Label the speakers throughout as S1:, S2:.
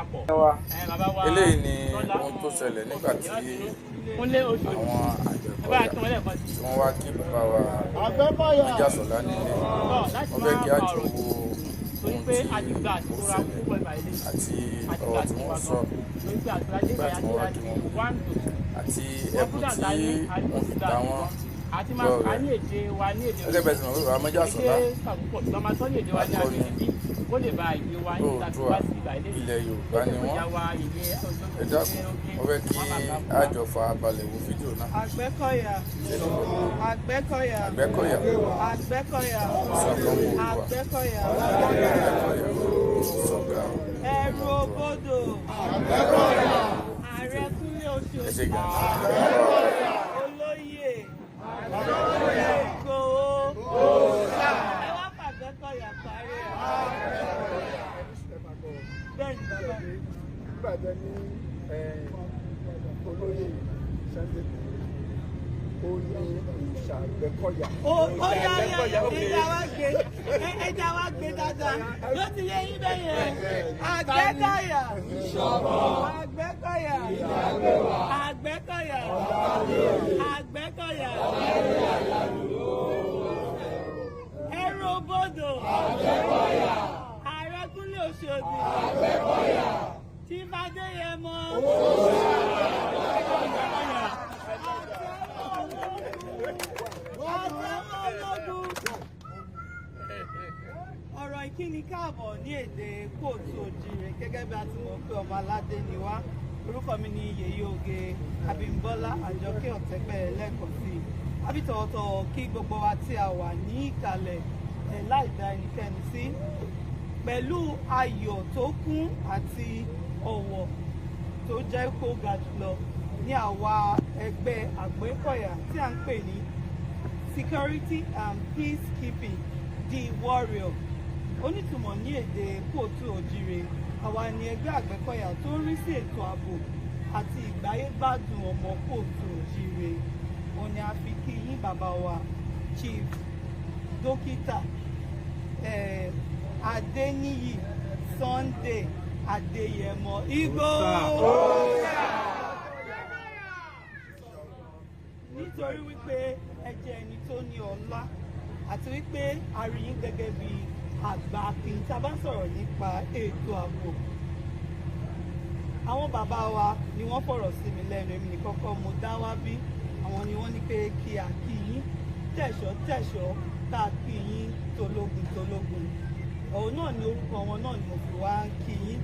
S1: parapọ̀. Bàbá wa
S2: Eléyìí ni
S1: Tọ́lá
S2: ohun tó ṣẹlẹ̀ nígbà tí
S1: Kúnlé Oṣòdì.
S2: àwọn
S1: Ẹ bá
S2: Àgbẹ̀kọ̀yà
S1: tún wọn lẹ́ẹ̀kan sí.
S2: tí wọ́n wá kí bàbá wa
S3: Àgbẹ̀kọ̀yà.
S2: Májàsọ́lá nílé.
S1: Tọ́ láti
S2: Wọ́n fẹ́
S1: máa
S2: kí
S1: fa
S2: á jọ
S1: ọ̀rọ̀
S2: wo
S1: torí
S2: ohun
S1: pé
S2: tí
S1: a ti gba
S2: ó
S1: àsìkò ra
S2: ṣẹlẹ̀
S1: púpọ̀ ìgbà ilé.
S2: àti
S1: A ti gba
S2: ọ̀rọ̀ tí
S1: àsìkò
S2: wọ́n
S1: wa
S2: sọ
S1: gan. Torí pé àsìkò ajé
S2: nígbà
S1: ìgbà
S2: tí wọ́n wá
S1: àti
S2: kí wọn
S1: 1 to 2.
S2: àti ẹ̀bùn
S1: Kọ̀mpútà
S2: tí
S1: ta ní
S2: wọ́n fi ta wọ́n
S1: àti máa
S2: lọ́rẹ.
S1: a ní èdè wa ní èdè
S2: Gẹ́gẹ́ bẹ́ẹ̀ sì mọ̀ pé bàbá Májàsọ́lá
S1: èdè pàpúpọ̀ tó máa sọ ní èdè wa ní
S2: akọni
S1: abínibí kó lè ba èdè wa ní ìta tó
S2: Oòduà
S1: wá sí ìgbà ilé.
S2: ilẹ̀ Yorùbá ni wọ́n.
S1: Ìyá wa ìyẹ
S2: Ẹ dákun, wọ́n fẹ́ kí á jọ farabalẹ̀ wo fídíò náà.
S4: Àgbẹ̀kọ̀yà. Àgbẹ̀kọ̀yà.
S2: Àgbẹ̀kọ̀yà.
S4: Àgbẹ̀kọ̀yà.
S2: Ìṣọ̀kan Oòduà.
S4: Àgbẹ̀kọ̀yà.
S2: Àgbẹ̀kọ̀yà ìṣọ̀kan
S4: Ẹ̀rù òbodò. Ààrẹ Kúnlé
S2: Ẹ
S4: Oṣòdì.
S2: ṣe gan.
S4: Olóyè. Ìgbòho. Ẹ wá fàgbẹ́kọ̀yà parí ẹ̀. Bẹ́ẹ̀ ni bàbá mi.
S3: Nígbà tẹ ní olóyè Sunday Igboho, ó ní òòṣà Àgbẹ̀kọ̀yà.
S4: Ó yá yá, ẹja wá gbé, ẹja wá gbé dáadáa ló ti yé yín bẹ́ẹ̀ yẹn. Àgbẹ̀kọ̀yà. Àgbẹ̀kọ̀yà. Àgbẹ̀kọ̀yà. Àgbẹ̀kọ̀yà. Ẹrù òbodò. Ààrẹ Kúnlé Oṣòdì. Chief Adéyẹmọ. Àtẹ̀wọ́ ológun. Ọ̀rọ̀ ìkíni káàbọ̀ ní èdè kóòtù òjìrè, gẹ́gẹ́ bí a ti mọ̀ pé ọmọ aládé ni wá. Orúkọ mi ni Yèyé Oge Abímbọ́lá Àjọkẹ́ Ọ̀tẹ́gbẹ́ lẹ́ẹ̀kan sí i. Àbí tọ̀wọ̀tọ̀wọ̀ kí gbogbo wa tí a wà ní ìkàlẹ̀ ẹ̀ láì dá ẹnikẹ́ni sí, pẹ̀lú ayọ̀ tó kún àti ọ̀wọ̀ tó jẹ́ kó ga jùlọ ní àwa ẹgbẹ́ Àgbẹ̀kọ̀yà tí à ń pè ní Security and Peacekeeping the Warrior, onítùmọ̀ ní èdè kóòtù òjìrè. Àwa ni ẹgbẹ́ Àgbẹ̀kọ̀yà tó ń rí sí ètò ààbò àti ìgbáyégbádùn ọmọ kóòtù òjìrè. Òun ni a fi kí yín, bàbá wa Chief Dókítà Adéníyì Sunday Adéyẹmọ Ìgbòho, nítorí wípé ẹ jẹ́ ẹni tó ní ọlá àti wípé a rí yín gẹ́gẹ́ bí àgbà akin tí a bá ń sọ̀rọ̀ nípa ètò ààbò. Àwọn bàbá wa ni wọ́n fọ̀rọ̀ sí mi lẹ́nu, èmi nìkan kọ́ mo dá wá bí. Àwọn ni wọ́n ní pé kí a kí yín tẹ̀ṣọ́ tẹ̀ṣọ́, tá a kí yín tológun tológun. Òun náà ni orúkọ wọn náà ni mo fi wá ń kí yín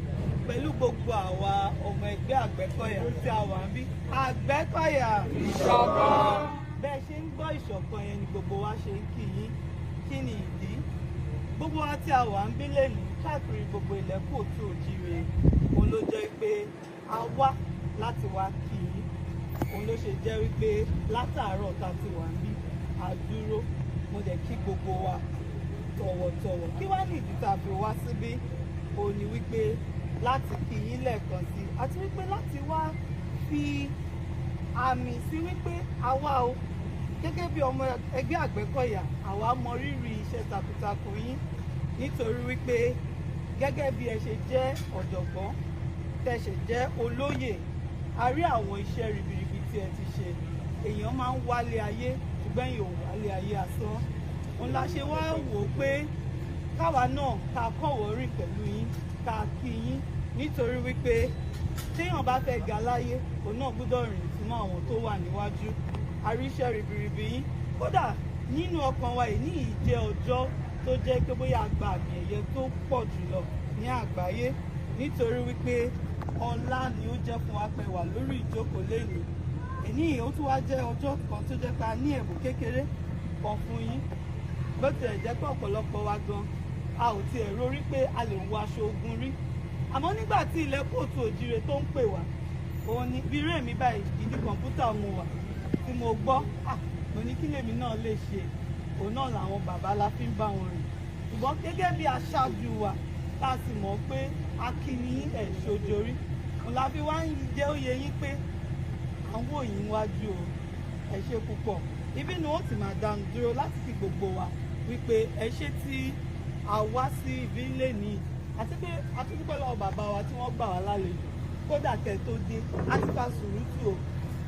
S4: pẹ̀lú gbogbo àwa ọmọ ẹgbẹ́ Àgbẹ̀kọ̀yà tí a wà ń bí. Àgbẹ̀kọ̀yà, ìṣọ̀kan. Bẹ́ẹ̀ ṣe ń gbọ́ ìṣọ̀kan yẹn ni gbogbo wa ṣe ń kí yín. Kí ni ìdí? Gbogbo wa tí a wà ń bí lẹ́nu káàkiri gbogbo ilẹ̀ kóòtù òjíire, òun ló jẹ́ pé a wá láti wá kí yín. Òun ló ṣe jẹ́ wípé látàárọ̀ tá a ti wà ń bí, a dúró, mo dẹ̀ kí gbogbo wa tọ̀wọ̀tọ̀wọ̀. Kí wá ní ìdí tá a fi wá síbí? Òun ni wípé láti kí yín lẹ́ẹ̀kan sí i àti wípé láti wá fi àmì sí wípé àwa o, gẹ́gẹ́ bí ọmọ ẹgbẹ́ Àgbẹ̀kọ̀yà, àwa mọ rírì iṣẹ́ takuntakun yín, nítorí wípé gẹ́gẹ́ bí ẹ ṣe jẹ́ ọ̀jọ̀gbọ́n, tẹ́ ṣe jẹ́ olóyè, a rí àwọn iṣẹ́ ribiribi tí ẹ ti ṣe. Èèyàn máa ń wálé ayé, ṣùgbọ́n èèyàn ò wálé ayé asán. Òun la ṣe wá wò ó pé káwa náà ká kọ̀wọ́ rìn pẹ̀lú yín, ká kí yín, nítorí wípé téèyàn bá fẹ́ ga láyé, òun náà gbọ́dọ̀ rìn túmọ̀ àwọn tó wà níwájú. A rí iṣẹ́ ribiribi yín. Kódà nínú ọkàn wa yìí ní ìjẹ́ ọjọ́ tó jẹ́ pé bóyá a gba àmì ẹ̀yẹ tó pọ̀ jùlọ ní àgbáyé, nítorí wípé ọlá ni ó jẹ́ fún wa pé wà lórí ìjókòó lẹ́nu èní yìí. Ó tún wá jẹ́ ọjọ́ kan tó jẹ́ pé a ní ẹ̀bùn kékeré kan fún yín. Bó tilẹ̀ jẹ́ pé ọ̀pọ̀lọpọ̀ wa gan a ò tiẹ̀ rórí pé a lè wọ aṣọ ogun rí, àmọ́ nígbà tí ilẹ̀ kóòtù òjìrè tó ń pè wá, òun ni bí irú èmi báyìí, ìdí kọ̀ǹpútà mo wà tí mo gbọ́, mo ní kí lèmi náà lè ṣe. Òun náà làwọn bàbá la fi ń bá wọn rìn. Ṣùgbọ́n gẹ́gẹ́ bí aṣáájú wa, tá a sì mọ̀ pé akíní ẹ̀ ṣojorí, òun la fi wá ń jẹ́ òye yín pé àwọn òyìn wájú o. Ẹ ṣe púpọ̀. Ibi ni wọ́n ti máa dánu dúró láti fi gbogbo wa wípé ẹ ṣe tí a wá sí ibi lẹ́nìí. Àti pé a tún dúpẹ́ lọ́wọ́ bàbá wa tí wọ́n gbà wá lálejò. Kódà kẹ́ tó dé, a ti fa sùúrùtù o,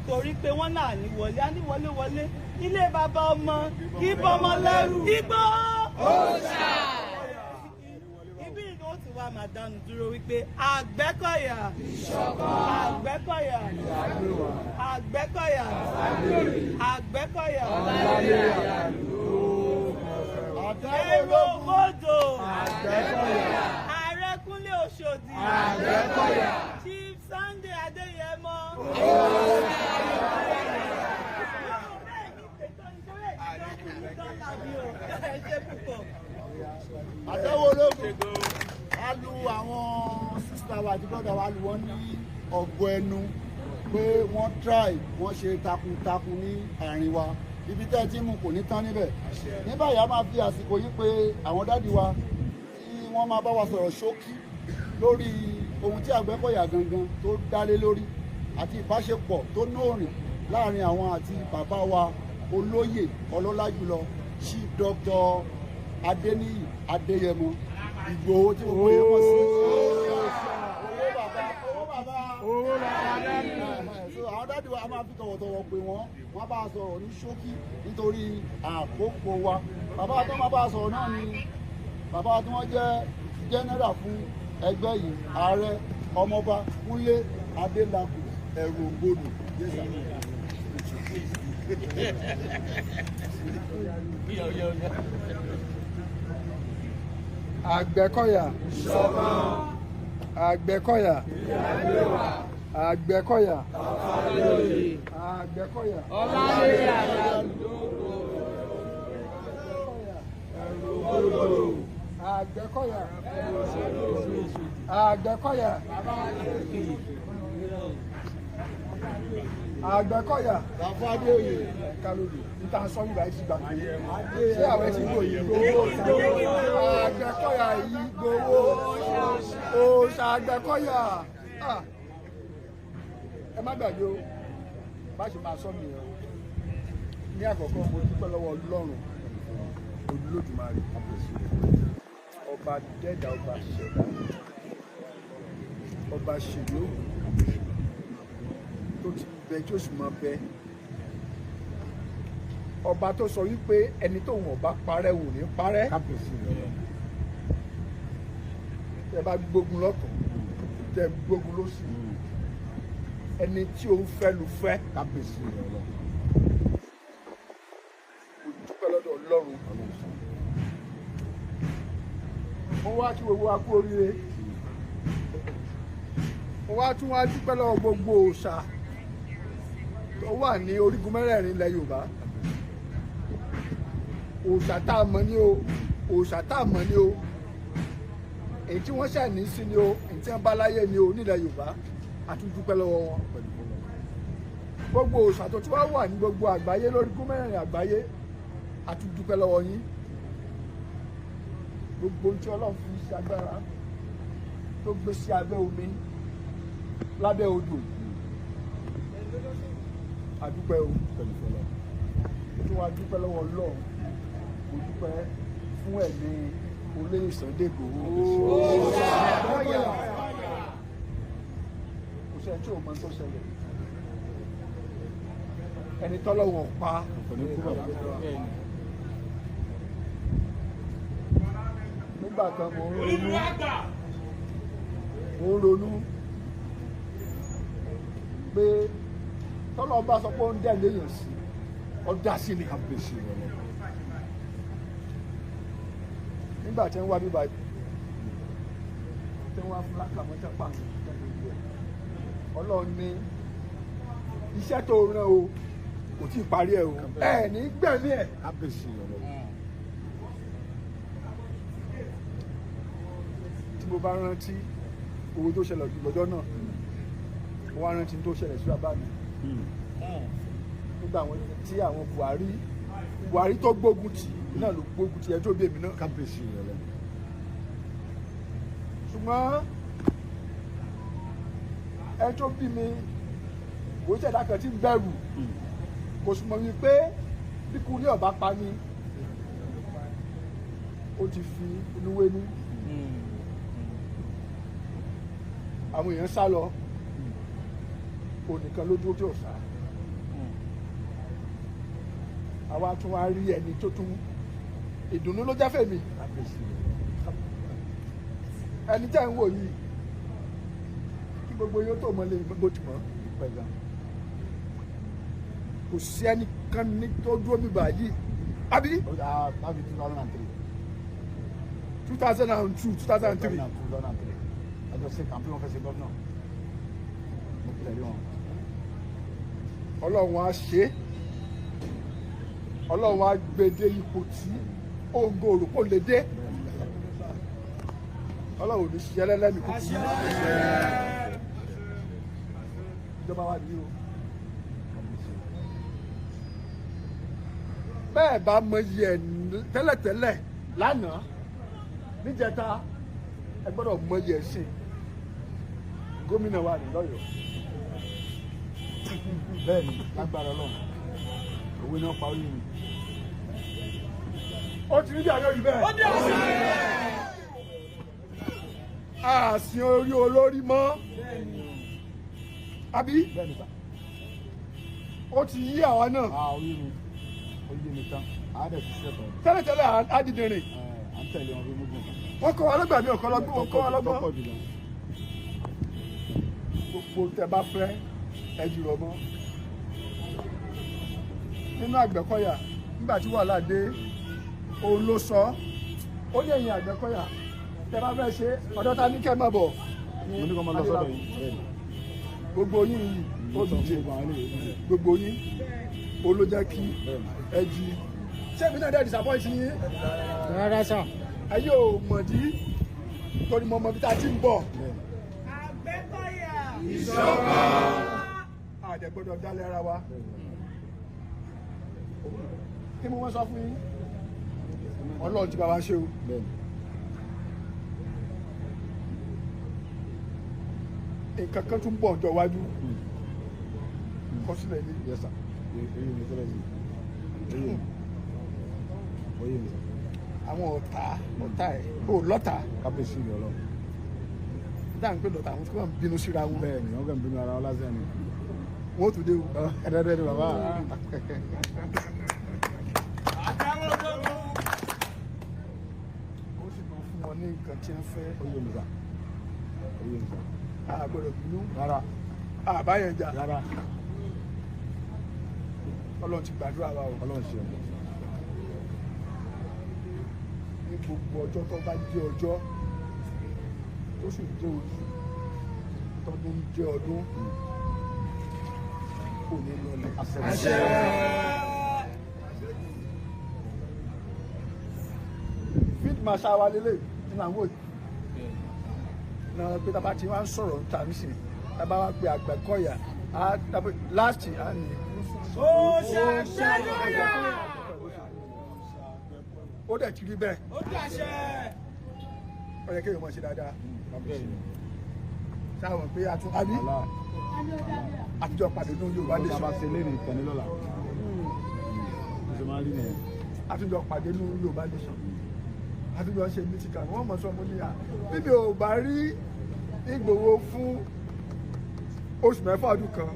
S4: torí pé wọ́n náà ní wọlé, á ní wọlé wọlé ilé bàbá ọmọ kí bọ́mọ lẹ́rù igbó òòṣà. Ibi ìlú ó ti wá máa dánu dúró wípé Àgbẹ̀kọ̀yà, Àgbẹ̀kọ̀yà, Àgbẹ̀kọ̀yà, Àgbẹ̀kọ̀yà, èrò mọ́dò, Ààrẹ Kúnlé Oṣòdì, Chief Sunday Adéyẹmọ.
S3: Àtẹ́wọ́ ológun a lu àwọn sister wa àti brother wa, lu wọ́n ní ọ̀gọ́ ẹnu pé wọ́n try, wọ́n ṣe takuntakun ní àárín wa. Ibi tẹ́ ẹ ti mú kò ní tán níbẹ̀. Ní báyìí, a máa fi àsìkò yìí pé àwọn daddy wa tí wọ́n máa bá wa sọ̀rọ̀ ṣókí lórí ohun tí Àgbẹ̀kọ̀yà gangan tó dálé lórí àti ìbáṣepọ̀ tó nóòrìn láàrin àwọn àti bàbá wa olóyè ọlọ́lá jùlọ, Chief Dr. Adéníyì Adéyẹmọ Ìgbòho, tí gbogbo yẹn mọ̀ sí owó bàbá, owó bàbá, owó bàbá. So àwọn daddy wa, a máa fi tọ̀wọ̀tọ̀wọ̀ pè wọ́n, wọ́n bá a sọ̀rọ̀ ní ṣókí nítorí àkókò wa. Bàbá tó máa bá a sọ̀rọ̀ náà ni bàbá tí wọ́n jẹ́ general fún ẹgbẹ́ yìí, Ààrẹ Ọmọọba Kúnlé Adélakùn Ẹ̀rù Ògbódù. Yes, sir.
S5: Àgbẹ̀kọ̀yà, Àgbẹ̀kọ̀yà, Àgbẹ̀kọ̀yà, Àgbẹ̀kọ̀yà, Àgbẹ̀kọ̀yà, Àgbẹ̀kọ̀yà, Àgbẹ̀kọ̀yà.
S3: Bàbá Adéoyè.
S5: Kálódì níta sọ́yìn báyìí ti gbà pé ṣé àwọn ti gbò yìí gbowó? Àgbẹ̀kọ̀yà yìí gbowó òòṣà Àgbẹ̀kọ̀yà. Ah, ẹ má gbàgbé o, bá ṣe máa sọ nìyẹn o. Ní àkọ́kọ́, mo dúpẹ́ lọ́wọ́ Ọlọ́run Olódùmarè, ọba dẹ́dà, ọba ṣẹ̀dá, ọba ṣèlú tó ti bẹ tí ó sì máa bẹ, ọba tó sọ wípé ẹni tóun ọba parẹ́ wò ní parẹ́. Tẹ bá gbógun lọ́tọ̀, tẹ gbógun lósì, ẹni tí òun fẹ́ lu fẹ́. Mo dúpẹ́ lọ́dọ̀ Ọlọ́run. Mo wá kí gbogbo wa kú oríire. Mo wá tún wá dúpẹ́ lọ́wọ́ gbogbo òòṣà tó wà ní orígun mẹ́rẹ̀ẹ̀rin ilẹ̀ Yorùbá. Òòṣà tá a mọ̀ ní o, òòṣà tá a mọ̀ ní o, èyí tí wọ́n ṣẹ̀ ní sí ni o, èyí tí wọ́n bá láyé ni o nílẹ̀ Yorùbá, a tún dúpẹ́ lọ́wọ́ wọn. Gbogbo òòṣà tó tún wá wà ní gbogbo àgbáyé, lórígun mẹ́rẹ̀ẹ̀rin àgbáyé, a tún dúpẹ́ lọ́wọ́ yín. Gbogbo ohun tí Ọlọ́run fi ṣe agbára tó gbé sí abẹ́ omi, lábẹ́ odò, a dúpẹ́ o. Tó wá dúpẹ́ lọ́wọ́ Ọlọ́run, mo dúpẹ́ fún ẹ̀mí olóyè Sunday Igboho. Kò sẹ́ni tí ò mọ tó ṣẹlẹ̀, ẹni tọ́lọ́wọ̀n pa. Nígbà kan, mo ń ronú, mo ń ronú pé tọ́lọ́ bá sọ pé ó ń dẹ̀ léèyàn sí, ó dá sí ni. Nígbà tí wọ́n wá bíbá, tí wọ́n wá fún lákàmọ́tẹ́ pàṣẹ, Ọlọ́run ní iṣẹ́ tó rán o kò tí ì parí ẹ̀ o, ẹ̀ ní gbẹ̀mí ẹ̀. Tí mo bá rántí owó tó ṣẹlẹ̀ lọ́jọ́ náà, mo wá rántí tó ṣẹlẹ̀ sí bàbá mi nígbà tí àwọn Buhari tó gbógun tì náà ló gbógun tì ẹ tó bí èmi náà. Ṣùgbọ́n ẹ tó bí mi kò ṣẹ̀dá kan tí ń bẹ̀rù, kò sì mọ̀ wípé bí kú ní ọ̀bá pa ni ó ti fi inú wénú. Àwọn èèyàn sá lọ, onìkan ló dúró tí ò sá. Àwa tún wá rí ẹni tó tún ìdùnnú ló jẹ́ fèmí. Ẹni tẹ́ ń wò yìí, kí gbogbo yóò tó mọ lè bó ti mọ̀, kò sí ẹnìkan ní tó dúró mi báyìí, àbí?
S3: Láti 2003.
S5: 2002, 2003.
S3: 2003, àjọ ṣe campaign, wọn fẹ́ ṣe gómìnà, mo tẹ̀lé wọn.
S5: Ọlọ́run á ṣe é, Ọlọ́run á gbé dé ipò tí òǹgò òrùkò lè dé. Ọlọ́run ò ní ṣiṣẹ́ lẹ́lẹ́mìí kúkú ìjọba wa nìyí o. Bẹ́ẹ̀ bá mọ iye ẹ̀ tẹ́lẹ̀tẹ́lẹ̀ lánàá, níjẹta, ẹ gbọ́dọ̀ mọ iye ẹ̀ sí gómìnà wa ní lọ́yọ̀ọ́.
S3: Bẹ́ẹ̀ ni, lágbára Ọlọ́run, òwe náà pa orí mi.
S5: Ó ti rí bí àyọ̀ rí bẹ́ẹ̀. Àsìn orí olórí mọ́, àbí?
S3: Bẹ́ẹ̀ ni sà.
S5: Ó ti yí àwa náà.
S3: Ah, orí mi, orí mi tán, àádẹ́ ti ṣẹ̀tọ̀.
S5: Tẹ́lẹ̀tẹ́lẹ̀, á dìdìrìn.
S3: À ń tẹ̀lé wọn bí mugun.
S5: Wọ́n kọ́ wa lọ́gbà mi, ọ̀kọ́ lọ́gbọ́n, wọ́n kọ́ wa lọ́gbọ́n.
S3: Tọ́pọ̀ jùlọ.
S5: Gbogbo tẹ bá fẹ́, ẹ jùlọ mọ́ nínú Àgbẹ̀kọ̀yà. Nígbà tí wàhálà dé, òun ló sọ, ó ní ẹ̀yìn Àgbẹ̀kọ̀yà, tẹ bá fẹ́ ṣe ọ̀dọ́ ta ní kẹ́ máa bọ̀.
S3: Mo ní kó máa lọ sọ́dọ̀ yìí. Bẹ́ẹ̀ ni.
S5: Gbogbo yín yìí ó dìje.
S3: Gbogbo àwọn eléyìí.
S5: Gbogbo yín ó ló jẹ́ kí ẹ jí. Ṣé èmi náà dẹ́ disappoint yín?
S6: Rárá sà.
S5: Ẹ yóò mọ̀dí torí mo mọ bí tá a ti ń bọ̀.
S4: Àgbẹ̀kọ̀yà.
S5: Àdẹ gbọ́dọ̀ dálẹ̀ ara wa. Kí mo wọ́n sọ fún yín, Ọlọ́run ti bá wa ṣe o.
S3: Bẹ́ẹ̀ ni.
S5: Nǹkan kan tún bọ̀ ọjọ́ iwájú, kọ sílẹ̀ ní.
S3: Yes sir, èyí mi tẹ́lẹ̀ sí, èyí mi, oyè mi sà.
S5: Àwọn ọ̀tá, ọ̀tá ẹ̀ ò lọ́tà.
S3: Kábíyèsí mi Ọlọ́run.
S5: Dáhùn pé lọ́tà, àwọn tí wọ́n ń bínú síra wọn.
S3: Bẹ́ẹ̀ ni, wọ́n kàn ń bínú ara wọn lásán ni.
S5: Wọ́n ó tún dé o.
S3: Ẹ̀ẹ́dẹ́gbẹ́ ni bàbá.
S1: Àtàwọn ológun.
S5: Ó sì máa fún wọn ní nǹkan tí wọ́n fẹ́.
S3: Oyè mi sà, oyè mi sà.
S5: A gbọ́dọ̀ bínú.
S3: Rárá.
S5: Àbáyẹn jà.
S3: Rárá.
S5: Ọlọ́run ti gbàdúrà wa o.
S3: Ọlọ́run ṣeun.
S5: Ní gbogbo ọjọ́ tó bá jẹ́ ọjọ́, tó sì jẹ́ oṣù, tọdún jẹ́ ọdún, kò ní lọlẹ̀.
S3: Àṣẹ.
S5: Field marshal wa lélẹ̀ ní àwọn òyìn náà pé tá a bá ti wá ń sọ̀rọ̀ níta nísìnyí, tá a bá wá pe Àgbẹ̀kọ̀yà á tàbí last á ní.
S1: Ó ṣàgbẹ̀kọ̀yà.
S5: Ó dẹ̀ ti rí bẹ́ẹ̀.
S1: Ó dàṣẹ.
S5: Ó yẹ kéèyàn máa ṣe dáadáa sáwọn pé a tún àbí àtijọ́ pàdé ní Yorùbá
S3: Ó
S5: Nation.
S3: bá ṣe lé ní ìtẹ̀ní lọ́la, ó ṣe máa rí nìyẹn.
S5: Àtijọ́ pàdé ní Yorùbá Nation, àtijọ́ ṣe mítì kan, wọ́n mọ̀ sọ mo ní à bíbí ò bá rí Ìgbòho fún oṣù 6 ọdún kan,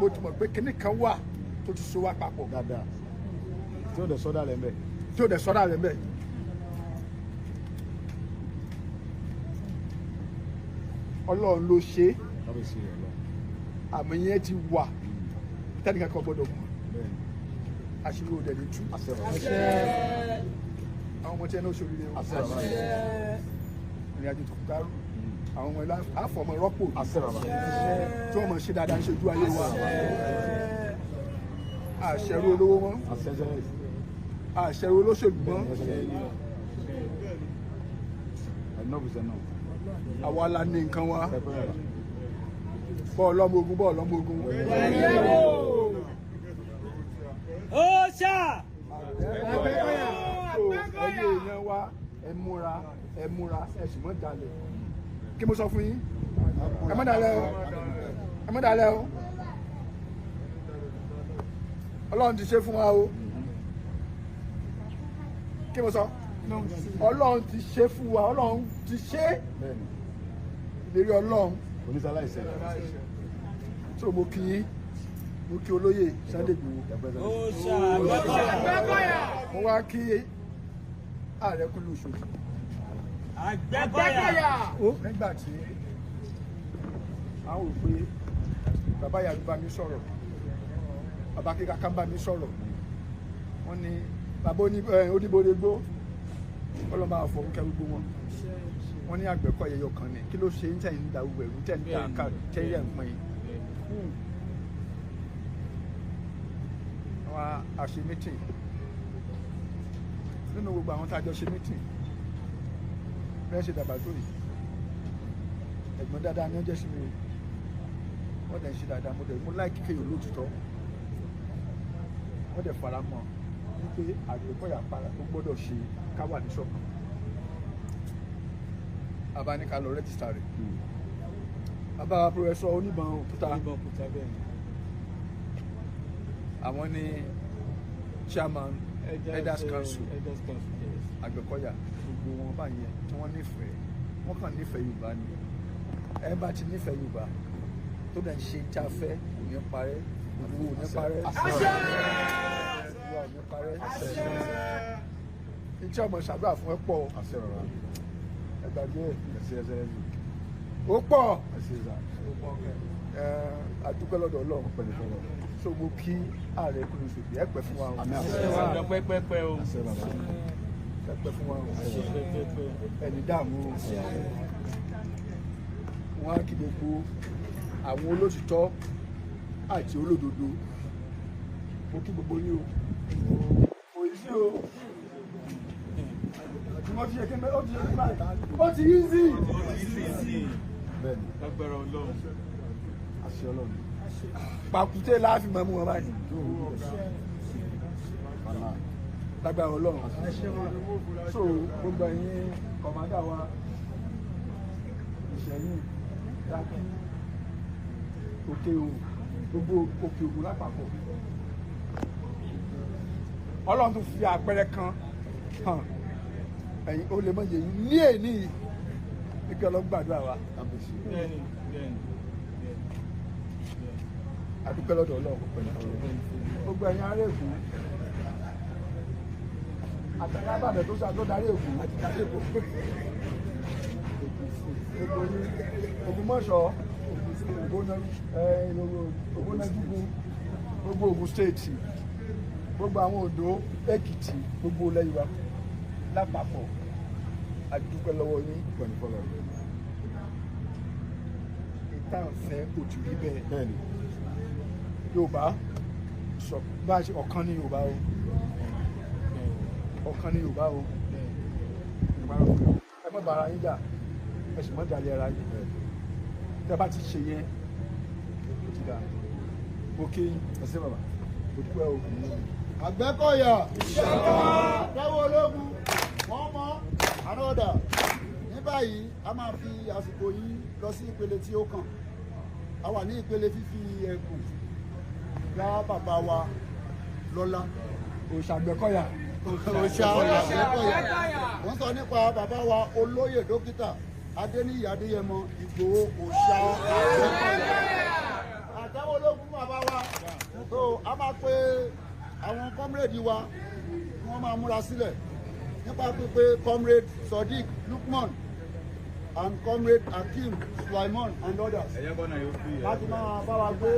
S5: mo ti mọ̀ pé kinní kan wà tó ti so wá papọ̀.
S3: Dáadáa, tí ó dẹ̀ sọ́dà lẹ́ńbẹ̀.
S5: Tí ó dẹ̀ sọ́dà rẹ̀ mẹ́. Ọlọ́run ló ṣe é.
S3: Kábíyèsí rẹ̀ lọ.
S5: Àmì yẹn ti wà tẹ́nìkan kan gbọ́dọ̀ mọ̀.
S3: Bẹ́ẹ̀ ni.
S5: Àṣírí òde ní tú.
S3: Àṣẹ bàbá.
S5: Àwọn ọmọ tí ẹ náà ṣoríire o.
S3: Àṣẹ bàbá.
S5: Ìrìn àjò tó kárù àwọn ọmọ ilá àfọmọ rọ́pò
S3: Àṣẹ bàbá.
S5: tí wọ́n mọ̀ ṣe dáadáa ń ṣojú ayé wa. Àṣẹrú olówó mọ́.
S3: Àṣẹ sẹ́yìn.
S5: Àṣẹrú olóṣèlú mọ́.
S3: Enough is enough.
S5: Àwa la ní nǹkan wa.
S3: Pẹpẹ rẹ̀.
S5: Bọ́ọ̀lù ọmọ ogun, bọ́ọ̀lù ọmọ ogun.
S1: Ó ṣà.
S5: Ẹyẹ èèyàn wa, ẹ múra, ẹ múra, ẹ sì mọ́ dalẹ̀. Kí mo sọ fún yín, ẹ má dalẹ̀ o, ẹ má dalẹ̀ o. Ọlọ́run ti ṣe fún wa o. Kí mo sọ, Ọlọ́run ti ṣe fún wa, Ọlọ́run ti ṣe
S3: Bẹ́ẹ̀ ni.
S5: ìlérí Ọlọ́run.
S3: Onísàláìsẹ̀. So mo kí yín, mo kí olóyè Sunday Igboho. Mo wá kí ààrẹ Kúnlé Oṣòdì.
S1: Àgbẹ̀kọ̀yà.
S5: Nígbà tí àwọn ò pé bàbá yàrá bá mi sọ̀rọ̀, bàbá kíkà kan bá mi sọ̀rọ̀, wọ́n ní bàbá oníbodè gbó ọlọ́mọ àfọ̀nkẹ́ gbogbo wọn. Wọ́n ní Àgbẹ̀kọ̀yà ẹyọ kan ni, kí ló ṣe ń tẹ̀ ń da gbogbo ẹ̀rú tẹ̀ ń da ká tẹ̀ ń pín in. Wọ́n á ṣe mítìn nínú gbogbo àwọn tá a jọ ṣe mítìn bẹ́ẹ̀ ṣe dàgbà tó yìí, ẹ̀gbọ́n dáadáa ni ó jẹ́ sí mi o, wọ́n dẹ̀ ń ṣe dáadáa, mo dẹ̀ mo láìkí kéèyàn lóòtítọ́, wọ́n dẹ̀ fara mọ́ wípé Àgbẹ̀kọ̀yà para ó gbọ́dọ̀ ṣe ká wà ní ṣọ̀kan. Bàbá ní ká lọ rẹ́jísítà rẹ̀. Bàbá pòfẹ́sọ̀ Oníbọn Òkúta, àwọn ní chairman Elders Council Àgbẹ̀kọ̀yà, gbogbo wọn báyẹn tí wọ́n nífẹ̀ẹ́, wọ́n kàn nífẹ̀ẹ́ Yorùbá ni. Ẹ bá ti nífẹ̀ẹ́ Yorùbá tó dẹ̀ ń ṣe tí a fẹ́, kò ní parẹ́, gbogbo ò ní parẹ́, gbogbo ò ní parẹ́. Iṣẹ́ ọmọ ṣàdúrà fún ẹ pọ̀, ẹ gbàgbé ẹ ó pọ̀, a dúpẹ́ lọ́dọ̀ Ọlọ́run. So mo kí ààrẹ Kúnlé Oṣòdì, ẹ pẹ́ fún wa o, ẹ pẹ́ fún wa o, ẹni dààmú o. Wọ́n á kí gbogbo àwọn olótìtọ́ àti olódodo, mo kí gbogbo yín o, kò yí sí o, wọ́n ti ṣe kí ó ti ṣe kí báyìí, ó ti yí sí. Pàkúté láàfin mọ́ mú wọn báyìí lágbára Ọlọ́run. So gbogbo ẹ̀yin kọ̀mádà wa, Ìṣẹ̀yìn, Ṣakí, Òkè Ògùn, gbogbo Òkè Ògùn lápapọ̀, Ọlọ́run tún fi àpẹẹrẹ kan hàn ẹ̀yin ó lè mọ̀ yẹ̀yìn ní èní ike Ọlọ́run gbàdúrà wa. A dúpẹ́ lọ́dọ̀ Ọlọ́run. Gbogbo ẹ̀yin ará Èkó àtàrà àbàdàn tó sá tó darí Èkó àti darí Èkó, gbogbo yín, Ògbómọ̀ṣọ́, Ògbónájúgun, gbogbo Ògùn stéètì, gbogbo àwọn Oǹdó, Èkìtì, gbogbo ilẹ̀ Yorùbá lápapọ̀, a dúpẹ́ lọ́wọ́ yín. Ìtànfẹ́ kò tù rí bẹ́ẹ̀. Yorùbá sọ bá a ṣe ọ̀kan ní Yorùbá o, ọ̀kan ní Yorùbá o, ẹ má bára yín jà, ẹ sì má dalẹ̀ ara yín. Tẹ́ bá ti ṣe yẹn, ó ti dà. Mo kí yín, ẹ ṣé bàbá, mo dúpẹ́ o.
S3: Àgbẹ̀kọ̀yà lọ́wọ́ ológun wọ́n mọ́ ànọ́dà. Ní báyìí a máa fi àsìkò yìí lọ sí ìpele tí ó kàn. A wà ní ìpele fífi ẹ̀bùn dá bàbá wa lọ́lá.
S5: Òòṣà Àgbẹ̀kọ̀yà.
S3: Òòṣà Àgbẹ̀kọ̀yà. Wọ́n sọ nípa bàbá wa olóyè dókítà Adéníyì Adéyẹmọ Ìgbòho, Òòṣà Àgbẹ̀kọ̀yà. Àtàwọn ológun bàbá wa. So a máa pe àwọn comrade wa kí wọ́n máa múra sílẹ̀ nípa pípé comrade Sodiq Lukman and comrade Hakeem Sulaiman and others láti máa bá wa gbé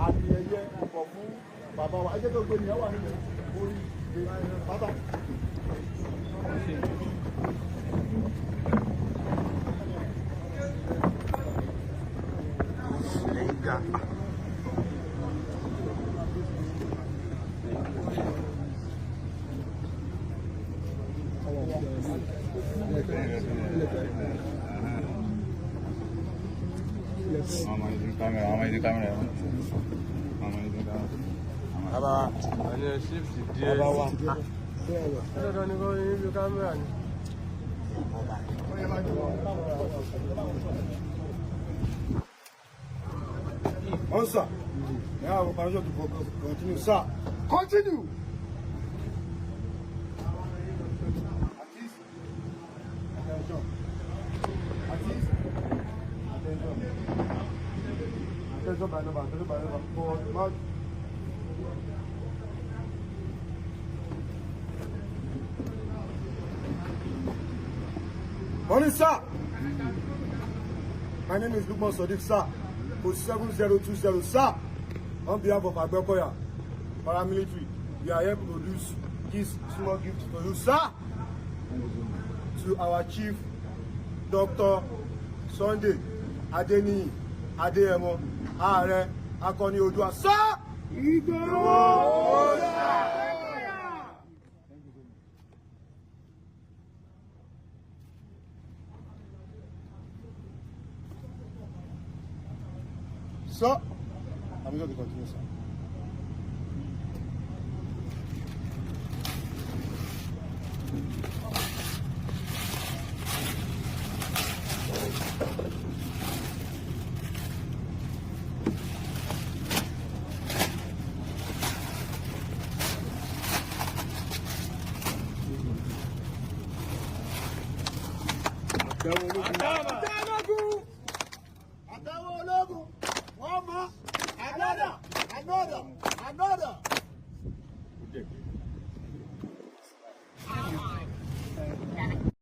S3: àmì ẹ̀yẹ ọ̀pọ̀ fún bàbá wa. Ẹ jẹ́ kí gbogbo ènìyàn wà nílẹ̀ orí bàbá.
S5: Answer. Now, permission to continue, sir. Continue. Attention. Attention. Attention. Attention by number, attention by number. Forward, march. Morning, sir. My name is Lukman Sodiq, sir. Code 7020, sir. On behalf of Agbekoya paramilitary, we are here to produce this small gift to you, sir. To our chief, Dr. Sunday Adeniyi Adeyemo, Ààrẹ Akọni Oòduà, sir. Ìgbòho. Sir, I'm going to continue, sir.
S3: Àtàwọn ológun, wọ́n mọ another, another, another.